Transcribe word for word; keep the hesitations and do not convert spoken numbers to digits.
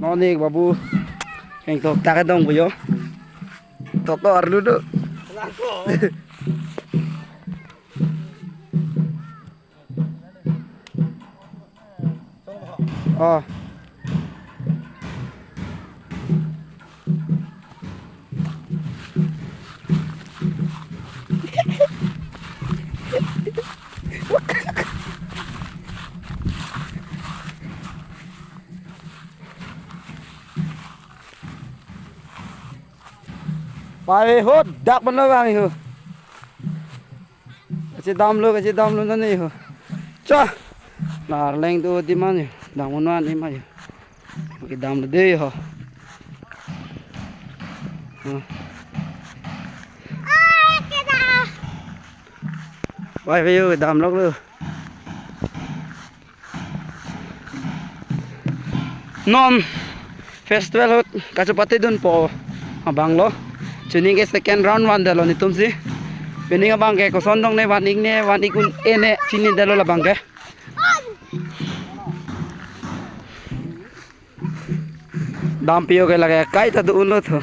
Non ik babu. Keng tok tak dong bu jo. Tok to arlu do. Oh. Pai ho dak mana bang ho. Kachedamlo, kachedamlo nani ho. Cha. Nar leng tu di man ho. Dang unwan ni man ho. Kedamlo de ho. Hmm. Pai ve ho, kedamlo lo. Non festival ahut kachepate dunpo abang lo. Chini ke second round van detlo netum si. Pining abang ke koson dong ne, van ik ne, van ik un-e ne, chini detlo labang ke. Dampi jo ke lake kaita do-un lo tho.